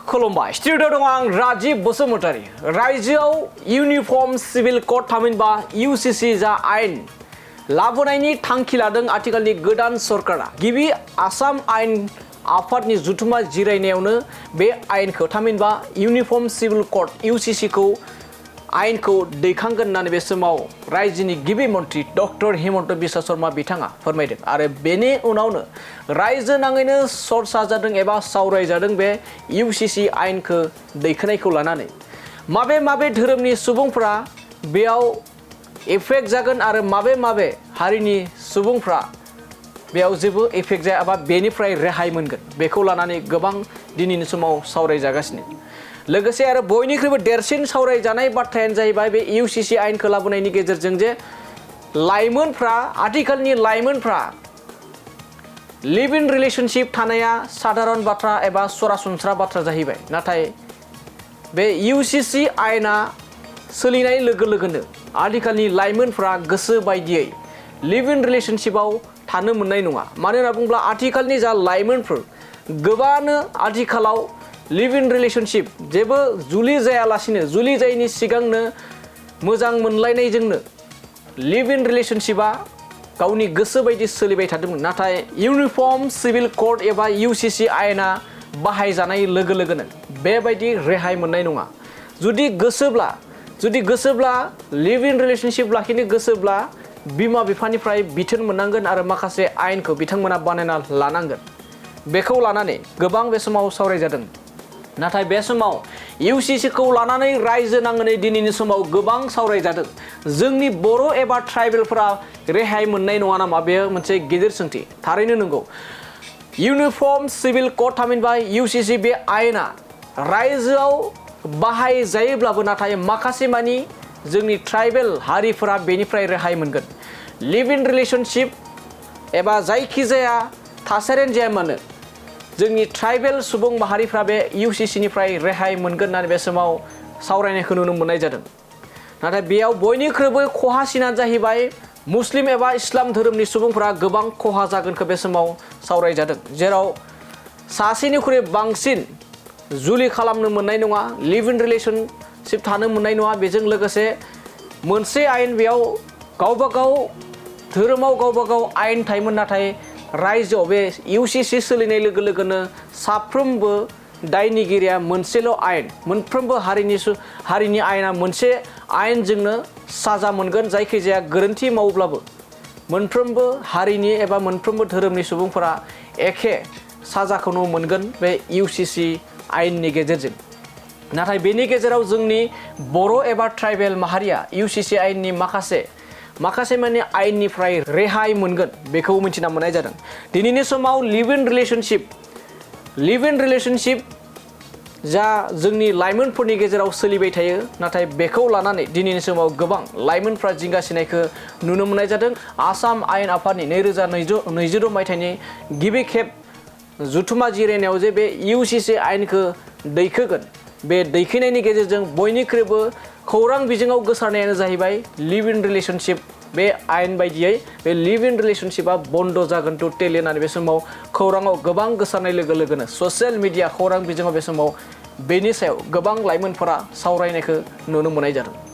खुलुमबाय स्टुडिअ दं आं राजीब बसुमतारी रायजोआव इउनिफर्म सिभिल कोड थामहिनबा UCC जा आयेन लाबोनायनि थांखि लादों आथिखालनि गोदान सरकारा गिबि आसाम आयेन आफादनि जुथुमा जिरायनायावनो बे आयेनखौ थामहिनबा इउनिफर्म सिभिल कोड UCC खौ आयेनखौ दैखांगोन होननानै बे समाव रायजोनि गिबि मन्थ्रि डक्टर हिमन्त बिश्व शर्मा बिथाङा फोरमायदों आरो बेनि उनावनो रायजो नाङैनो चर्चा जादों एबा सावरायजादों बे UCC आयेनखौ दैखोनायखौ लानानै माबे धोरोमनि सुबुंफोरा बेयाव एफेक्ट जागोन आरो माबे हारिनि सुबुंफोरा बेयाव जेबो एफेक्ट जाया एबा बेनिफ्राय रेहाय मोनगोन बेखौ लानानै गोबां दिनैनि समाव सावरायजागासिनो लोगोसे आरो बयनिख्रुइबो देरसिन सावरायजानाय बाथ्रायानो जाहैबाय बे UCC आयेनखौ लाबोनायनि गेजेरजों जे लाइमोनफ्रा आथिखालनि लाइमोनफ्रा लिभ इन रिलेशनशिप थानाया साधारन बाथ्रा एबा सरासनस्रा बाथ्रा जाहैबाय नाथाय बे UCC आयेना सोलिनाय लोगो लोगोनो आथिखालनि लाइमोनफ्रा गोसो बायदियै लिभ इन रिलेशनशिपआव थानो मोननाय नङा मानो होनना बुङोब्ला आथिखालनि जा लाइमोनफोर गोबाङानो आथिखालाव लिभ इन रिलेशनशिप जेबो जुलि जायालासिनो जुलि जायैनि सिगांनो मोजां मोनलायनायजोंनो लिभ इन रिलेशनशिपआ गावनि गोसो बायदि सोलिबाय थादोंमोन नाथाय इउनिफर्म सिभिल कोड एबा UCC आयेना बाहायजानाय लोगो लोगोनो बेबायदि रेहाय मोननाय नङा जुदि गोसोब्ला लिभ इन रिलेशनशिप लाखिनो गोसोब्ला बिमा बिफानिफ्राय बिथोन मोननांगोन आरो माखासे आयेनखौ बिथांमोना बानायना लानांगोन बेखौ लानानै गोबां बे समाव सावरायजादों नाथाय बे समाव UCC खौ लानानै रायजो नाङै दिनैनि समाव गोबां सावरायजादों जोंनि बर' एबा ट्राइबेलफोरा रेहाय मोननाय नङा नामा बेयो मोनसे गिदिर सोंथि थारैनो नंगौ इउनिफर्म सिभिल कोड थामहिनबा UCC बे आयेना रायजोआव बाहायजायोब्लाबो नाथाय माखासे मानि जोंनि ट्राइबेल हारिफोरा बेनिफ्राय रेहाय मोनगोन लिभ इन रिलेशनशिप एबा जायखिजाया थासारियानो जाया मानो जोंनि ट्राइबेल सुबुं माहारिफ्रा बे UCC निफ्राय रेहाय मोनगोन होननानै बे समाव सावरायनायखौ नुनो मोननाय जादों नाथाय बेयाव बयनिख्रुइबो खहासिनानो जाहैबाय मुस्लिम एबा इस्लाम धोरोमनि सुबुंफोरा गोबां खहा जागोनखौ बे समाव सावरायजादों जेराव सासेनिख्रुइ बांसिन जुलि खालामनो मोननाय नङा लिभ इन रिलेशनशिप थानो मोननाय नङा बेजों लोगोसे मोनसे आयेन बेयाव गावबागाव धोरोमाव गावबागाव आयेन थायोमोन नाथाय रायजोआव बे UCC सोलिनाय लोगो लोगोनो साफ्रोमबो दायनिगिरिया मोनसेल' आयेन मोनफ्रोमबो हारिनि आयेना मोनसे आयेनजोंनो साजा मोनगोन जायखिजाया गोरोन्थि मावोब्लाबो मोनफ्रोमबो हारिनि एबा मोनफ्रोमबो धोरोमनि सुबुंफोरा एखे साजाखौनो मोनगोन बे UCC आयेननि गेजेरजों नाथाय बेनि गेजेराव जोंनि बर' एबा ट्राइबेल माहारिया UCC आयेननि माखासे माने आयेननिफ्राय रेहाय मोनगोन बेखौ मिथिना मोननाय जादों दिनैनि समाव लिभ इन रिलेशनशिप जा जोंनि लाइमोनफोरनि गेजेराव सोलिबाय थायो नाथाय बेखौ लानानै दिनैनि समाव गोबां लाइमोनफ्रा जिंगासिनायखौ नुनो मोननाय जादों आसाम आयेन आफादनि 2022 मायथाइनि गिबि खेब जुथुमा जिरायनायाव जे बे UCC आयेनखौ दैखोगोन बे दैखोनायनि गेजेरजों बयनिख्रुइबो खौरां बिजोङाव गोसारनायानो जाहैबाय लिभ इन रिलेशनशिप बे आयेन बायदियै बे लिभ इन रिलेशनशिपआ बन्द जागोन टटेलि होननानै बे समाव खौराङाव गोबां गोसारनाय लोगो लोगोनो ससियेल मिडिया खौरां बिजोङाव बे समाव बेनि सायाव गोबां लाइमोनफोरा सावरायनायखौ नुनो मोननाय जादों।